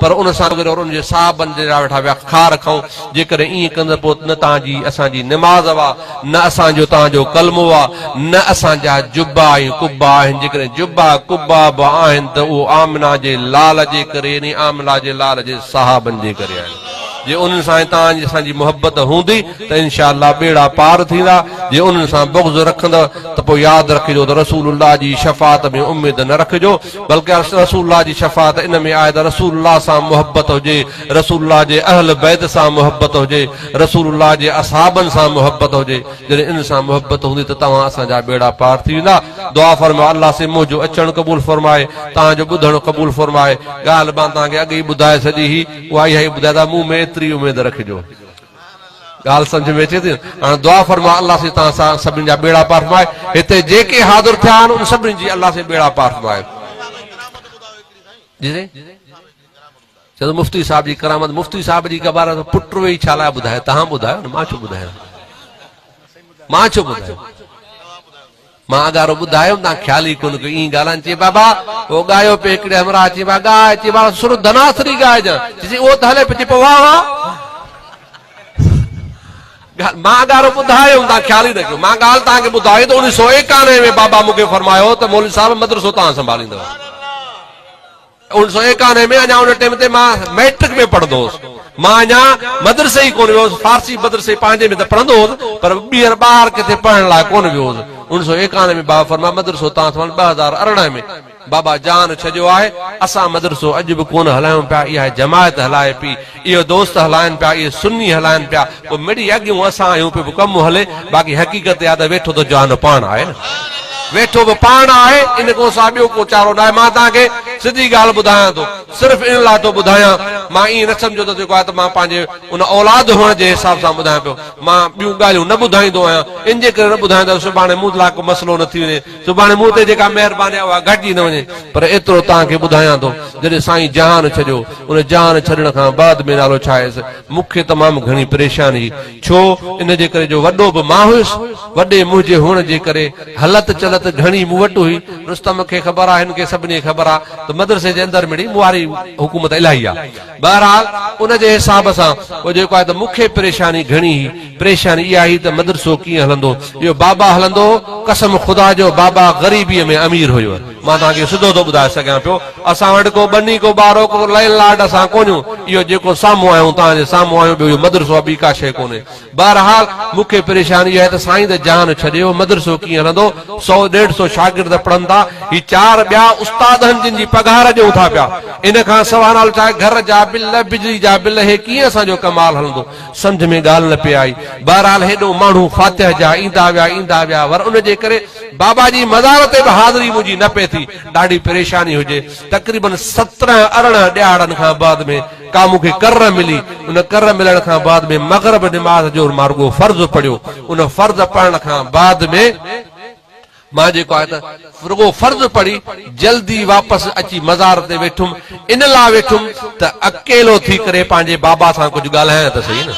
پر ان سان گڏ ان جي صحابن جي لاء ويٺا خار کائون. جيڪڏهن ائين ڪندؤ پوء نه توهان جي اسان جي نماز آ، نه اسان جو توهان جو ڪلمو آ، نه اسان جا جبا ۽ قبا آهن. جيڪڏهن جبا قبا به آهن ته اهو آمنه جي لال جي ڪري يعني آمنه جي لال جي صحابن جي ڪري آهن. جي انهن سان توهان جي اسان جي محبت هوندي ته انشاء الله ٻيڙا پار ٿيندا، جي انهن سان بغض رکندؤ ته پوء ياد رکجو ته رسول الله جي شفاعت ۾ اميد نه رکجو، بلڪه رسول الله جي شفاعت ان ۾ آهي ته رسول الله سان محبت هجي، رسول الله جي اهل بيت سان محبت هجي، رسول الله جي اصحابن سان محبت هجي، جڏهن انهن سان محبت هوندي ته توهان اسان جا ٻيڙا پار ٿي ويندا. دعا فرمايو الله سائين منهنجو اچڻ قبول فرمائي، توهان جو ٻڌڻ قبول فرمائي. ڳالهه مان توهان کي اڳ ئي ٻڌائي ڇڏي هئي، اها اها ئي ٻڌائي ته مون ۾ ايتري اميد رکجو. ڳالهه سمجهه ۾ اچي ٿي؟ هاڻ دعا فرماء الله سائين توهان سان سڀني جا ٻيڙا پار فرمائي. هتي جيڪي حاضر ٿيا آهن ان سڀني جي الله سائين ٻيڙا پار فرمائي. جي سائين چوندو مفتي صاحب جي ڪرامت مفتي صاحب جي ڪبارت پٽ ويهي ڇا لاء ٻڌائي توهان ٻڌايو نه مان ڇو ٻڌايان مان ڇو ٻڌايان مان اڳارو ٻڌايو تان خيال ئي ڪونه ڪيو ائين ڳالهائين چي بابا اهو ڳايو پئي هڪڙي همراهه چي بابا ڳاء چي بابا سر ڌناسري ڳائجان چي اهو ته هلي پيو چي پوء واهه واهه مان اڳارو ٻڌايو تان خيال ئي نه ڪيو مان ڳالهه توهان کي ٻڌائي ته 1991 ۾ بابا مون کي فرمايو ته مولوي صاحب مدرسو توهان سنڀاليندؤ 1991 ۾ اڃا ان ٽيم تي مان مئٽرڪ ۾ پڙهندو هوس. مان اڃا مدرسي ئي ڪونه ويو هوس. فارسي مدرسي پنهنجي ۾ ته پڙهندو هوس پر ٻيهر ٻاهر ڪٿي پڙهڻ لاء ڪونه ويو هوس. 1991 ۾ بابا فرمايو مدرسو تان سنڀال 2018 ۾ بابا جان ڇڏيو آهي. اسان مدرسو اڄ به ڪونه هلايون پيا. اها جماعت هلائي پئي. اهي دوست هلائن پيا. اهي سني هلائن پيا. پوء مڙئي اڳيون اسان آهيون پيو ڪم هلي. باقي حقيقت اها ته ويٺو ته جان پاڻ آهي نه. ويٺو به پاڻ آهي، ان کان سواء ٻيو ڪو چارو ناهي. مان توهان کي سڌي ڳالهه ٻڌايان ٿو، صرف ان لاء ٿو ٻڌايان، مان ائين نه سمجهو ته جيڪو آهي ته مان پنهنجي ان اولاد هئڻ جي حساب سان ٻڌايان پيو. مان ٻيون ڳالهيون نه ٻڌائيندو آهيان، ان جي ڪري نه ٻڌايان ته سڀاڻي مون لاء ڪو مسئلو نه ٿي وڃي، سڀاڻي مون تي جيڪا مهرباني آهي اها گهٽجي نه وڃي، پر ايترو توهان کي ٻڌايان ٿو، جڏهن سائين جهان ڇڏيو، ان جهان ڇڏڻ کان بعد ۾ نالو ڇا هيس، مون کي تمام گهڻي پريشاني هئي. ڇو؟ ان جي ڪري جو وڏو به مان هيس. وڏي منهنجي هئڻ جي ڪري هلت چلت گهڻي مون وٽ هئي. رستم کي خبر آ، هن کي سڀني کي خبر آ ته مدرسي جي اندر مڙئي مون واري حڪومت الاهي آ. بهرحال ان جي حساب سان پوء جيڪو آهي ته مون کي پريشاني گهڻي هئي. پريشاني اها هئي ته مدرسو ڪيئن هلندو. اهو بابا هلندو هو. قسم خدا جو بابا غريبيء ۾ امير هيو. مان توهان کي سڌو ٿو ٻڌائي سگهيان پيو. اسان وٽ ڪو ٻني ڪو ٻارو ڪو لئن لاڊ اسان ڪونهيون. اهو جيڪو سامهون آهيون توهان جي سامهون آهيون ٻيو اهو مدرسو آهي ٻي ڪا شيء ڪونهي. بهرحال مون کي پريشاني اها آهي ته سائين ته جهان ڇڏي ويو مدرسو ڪيئن هلندو سئو ڏيڍ سئو شاگرد پڙهن ٿا هي چار ٻيا استاد آهن جن جي پگهار ڏيون ٿا پيا ان کان سواء نال ڇا گهر جا بل بجلي جا بل هي ڪيئن اسان جو ڪمال هلندو سمجهه ۾ ڳالهه نه پئي آئي بهرحال هيڏو ماڻهو فاتح جا ايندا ويا ايندا ويا ور ان جي ڪري بابا جي مزار تي به حاضري منهنجي نه پئي ٿي ڏاڍي پريشاني هجي تقريبن 17 18 ڏهاڙن کان بعد ۾ ڪا مون کي ڪر ملي، ان ڪر ملڻ کان بعد ۾ مغرب نماز جو مان رڳو فرض پڙهيو، ان فرض پڙهڻ کان بعد ۾ مان جيڪو آهي ته رڳو فرض پڙهي جلدي واپس اچي مزار تي ويٺم، ان لاء ويٺم ته اڪيلو ٿي ڪري پنهنجي بابا سان ڪجهه ڳالهايان ته سهي نه.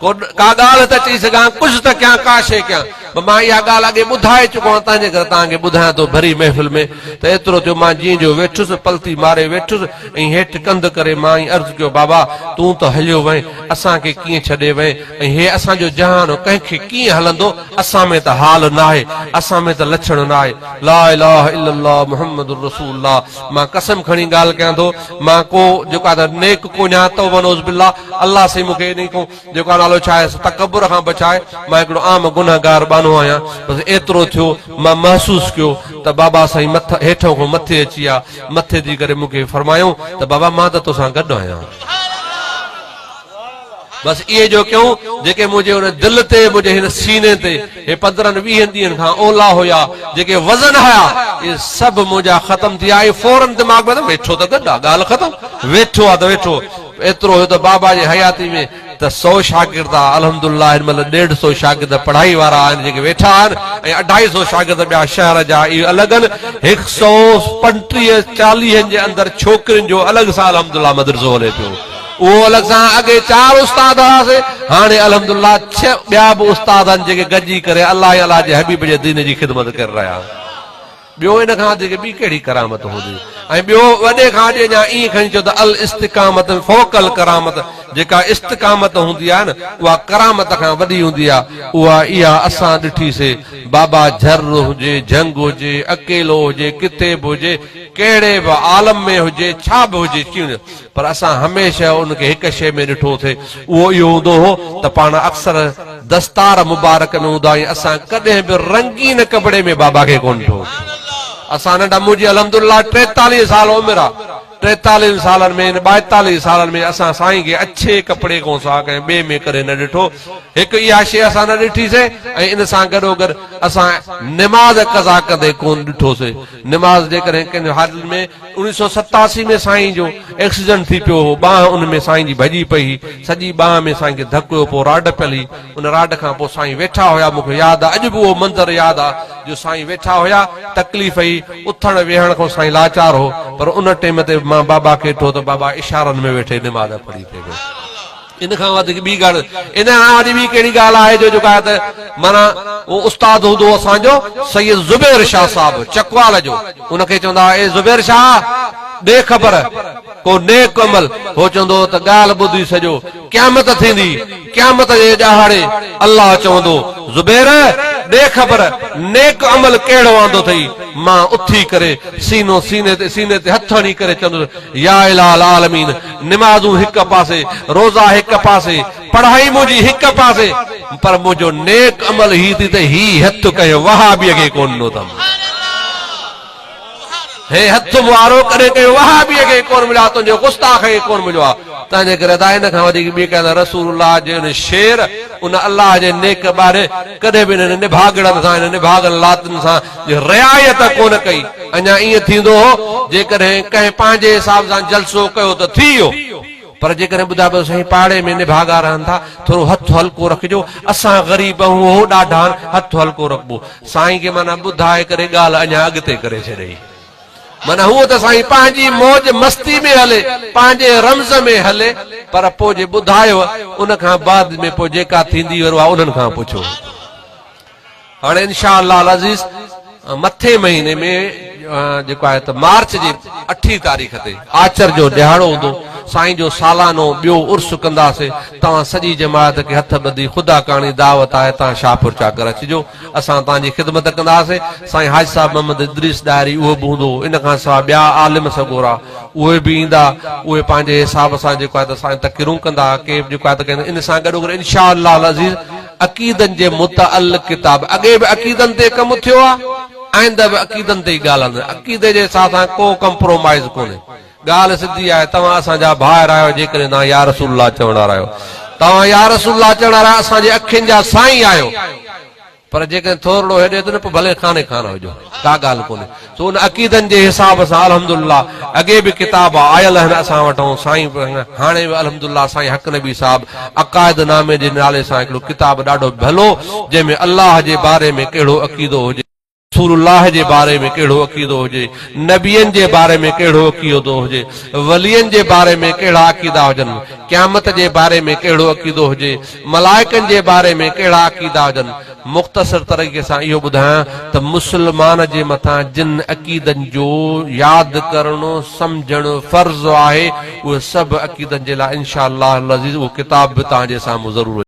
ڪو ڪا ڳالهه ته چئي سگهان، ڪجهه ته ڪيان، ڪا شيء ڪيان. پر مان اها ڳالهه اڳي ٻڌائي چڪو آهيان، تنهنجي ڪري توهان کي ٻڌايان ٿو ڀري محفل ۾ ته ايترو ٿيو، مان جيئن جو ويٺس، پلٿي ماري ويٺس ۽ هيٺ ڪنڌ ڪري مان ئي عرض ڪيو، بابا! تون ته هليو وئين، اسان کي ڪيئن ڇڏي وئين ۽ هي اسان جو جهان ڪنهن کي ڪيئن هلندو، اسان ۾ ته حال ناهي، اسان ۾ ته لڇڻ ناهي. لا اله الا الله محمد رسول الله مان قسم کڻي ڳالهه ڪيان ٿو، مان ڪو جيڪو آهي ته نيڪ ڪونهيان، توبه نعوذ بالله، الله سائين مون کي انهي کان جيڪو آهي نالو ڇا آهي سو تڪبر کان بچائي، مان هڪڙو عام گنهگار ٻانهو آهيان، بس ايترو ٿيو مان محسوس ڪيو ته بابا سائين مٿ هيٺئون کان مٿي اچي ويا، مٿي ٿي ڪري مون کي فرمايائون ته بابا مان ته توسان گڏ آهيان. بس اهي جو ڪيون جيڪي منهنجي ان دل تي منهنجي هن سيني تي هي پندرهن ويهن ڏينهن کان اولا هيا جيڪي وزن هيا اهي سڀ منهنجا ختم ٿي ويا ۽ فورن دماغ ۾ ته ويٺو ته گڏ آ ڳالهه ختم ويٺو آ ته ويٺو ايترو هيو ته بابا جي حياتي ۾ ته سئو شاگرد آ الحمدلله هن مهل ڏيڍ سئو شاگرد پڙهائي وارا آهن جيڪي ويٺا آهن ۽ اڍائي سئو شاگرد ٻيا شهر جا اهي الڳ آهن هڪ سئو پنٽيهه چاليهن جي اندر ڇوڪرين جو الڳ سان الحمدلله مدرسو هلي پيو اهو الڳ سان اڳي چار استاد هئاسي هاڻي الحمدلله ڇهه ٻيا به استاد آهن جيڪي گڏجي ڪري الله ۽ الله جي حبيب جي دين جي خدمت ڪري رهيا آهن. ٻيو ان کان وڌيڪ ٻي ڪهڙي ڪرامت هوندي؟ ۽ ٻيو وڏي کان وڏي اڃا ائين کڻي چئو ته الاستقامت فوق الڪرامت جيڪا استقامت هوندي آهي نه اها ڪرامت کان وڏي هوندي آهي اها اها اسان ڏٺي سي بابا جھر هجي جھنگ هجي اڪيلو هجي ڪٿي به هجي ڪهڙي به عالم ۾ هجي ڇا به هجي ڪيئن پر اسان هميشه ان کي هڪ شيء ۾ ڏٺو ٿي اهو اهو هوندو هو ته پاڻ اڪثر دستار مبارڪ ۾ هوندا ۽ اسان ڪڏهن به رنگين ڪپڙي ۾ بابا کي ڪونه ڏٺو. اسان ننڍا منهنجي الحمدلله 43 سال عمر آ ٽيتاليهن سالن ۾ ان ٻائيتاليهه سالن ۾ اسان سائين کي اڇي ڪپڙي کان سوا ڪنهن ٻئي ۾ ڪڏهن نه ڏٺو. هڪ اها شيء اسان نه ڏٺي سي ۽ ان سان گڏوگڏ اسان نماز قضا ڪندي ڪونه ڏٺو سي. نماز جيڪڏهن ڪنهن حال ۾ 1987 ۾ سائين جو ايڪسيڊنٽ ٿي پيو هو، ٻانهن ان ۾ سائين جي ڀڄي پئي هئي، سڄي ٻانهن ۾ سائين کي ڌڪ هيو، پوء راڊ پيل هئي، ان راڊ کان پوء سائين ويٺا هيا، مون کي ياد آ اڄ به اهو منظر ياد آ جو سائين ويٺا هيا، تڪليف هئي، اٿڻ ويهڻ کان سائين لاچار هو، پر ان ٽيم تي مان بابا کي ڏٺو ته بابا اشارن ۾ ويٺي نماز پڙهي پئي ويو. ان کان وڌيڪ ٻي ڳالهه ان کان وڌيڪ ٻي ڪهڙي ڳالهه آهي جو جيڪو آهي ته معنيٰ اهو استاد هوندو هو اسان جو سيد زبير شاهه صاحب چڪوال جو ان کي چوندا هئا اي زبير شاهه ڏي خبر ڪو نيڪ عمل هو چوندو هو ته ڳالهه ٻڌي سڄو قيامت ٿيندي قيامت جي ڏهاڙي الله چوندو زبير ڏي خبر نيڪ عمل ڪهڙو آندو اٿئي مان اٿي ڪري سينو سيني تي سيني تي هٿ هڻي ڪري چوندس يا اله العالمين نمازون هڪ پاسي، روزا هڪ پاسي، پڙهائي منهنجي هڪ پاسي، پر منهنجو نيڪ عمل هي ٿي ته هي هٿ ڪنهن وهابيء کي ڪونه ڏنو اٿم. هي هٿ وارو ڪڏهن ڪنهن وهابيء کي ڪونه مليو آهي، تنهنجي گستاخ کي ڪونه مليو آهي. تنهنجي ڪري ادا ان کان وڌيڪ ٻي ڪا نه رسول الله جي ان شعر، ان الله جي نيڪ ٻانهي ڪڏهن به انهن نڀاڳڙن سان، انهن نڀاڳن لاتن سان رعايت ڪونه ڪئي. اڃا ائين ٿيندو هو، جيڪڏهن ڪنهن پنهنجي حساب سان جلسو ڪيو ته ٿي ويو، پر جيڪڏهن ٻڌائبو ته سائين پاڙي ۾ نڀاڳا رهن ٿا، ٿورو هٿ هلڪو رکجو، اسان غريب آهيون، هو ڏاڍا آهن، هٿ هلڪو رکبو. سائين کي معنيٰ ٻڌائي ڪري ڳالهه اڃا اڳتي ڪري ڇڏيئي. معنيٰ هونء ته سائين پنهنجي موج مستي ۾ هلي، پنهنجي رمز ۾ هلي، پر پوء جي ٻڌايو، ان کان بعد ۾ پوء جيڪا ٿيندي ور اها انهن کان پڇو. هاڻي انشاء الله العزيز مٿين مهيني ۾ جيڪو آهي ته مارچ جي اٺين تاريخ تي آچر جو ڏهاڙو هوندو سائين جو سالانو ٻيو عرس ڪنداسي توهان سڄي جماعت کي هٿ ٻڌي خدا ڪاڻي دعوت آهي توهان شاهپور چاڪر اچجو اسان توهان جي خدمت ڪنداسي سائين حاجي صاحب محمد ادريس ڏاهري اهو به هوندو ان کان سواء ٻيا عالم سڳورا اهي به ايندا اهي پنهنجي حساب سان جيڪو آهي ته سائين تقريرون ڪندا ڪي جيڪو آهي ته ان سان گڏوگڏ انشاء الله العزيز عقيدن جي متعلق ڪتاب، اڳي به عقيدن تي ڪم ٿيو آ، آئنده به عقيدن تي ئي ڳالهه هلندي. عقيدي جي حساب سان ڪو ڪمپرومائيز ڪونهي. ڳالهه سڌي آهي، توهان اسان جا ڀائر آهيو، جيڪڏهن توهان يا رسول الله چوڻ وارا آهيو. توهان يا رسول الله چوڻ وارا اسان جي اکين جا سائين آهيو. پر جيڪڏهن ٿورڙو هيڏي ته نه پوء ڀلي خاني خان هجو، ڪا ڳالهه ڪونهي. سو ان عقيدن جي حساب سان الحمدلله اڳي به ڪتاب آيل آهن اسان وٽ ۽ سائين هاڻي به الحمدلله سائين حق نبي صاحب عقائد نامي جي نالي سان هڪڙو ڪتاب ڏاڍو ڀلو جنهن ۾ الله جي باري ۾ ڪهڙو عقيدو هجي، رسول الله جي باري ۾ ڪهڙو عقيدو هجي، نبين جي باري ۾ ڪهڙو عقيدو هجي، ولين جي باري ۾ ڪهڙا عقيدا هجن، قيامت جي باري ۾ ڪهڙو عقيدو هجي، ملائڪن جي باري ۾ ڪهڙا عقيدا هجن. مختصر طريقي سان اهو ٻڌايان ته مسلمان جي مٿان جن عقيدن جو ياد ڪرڻ، سمجهڻ فرض آهي، اهي سڀ عقيدن جي لاء انشاء الله العزيز اهو ڪتاب به توهان جي سامهون ضرور.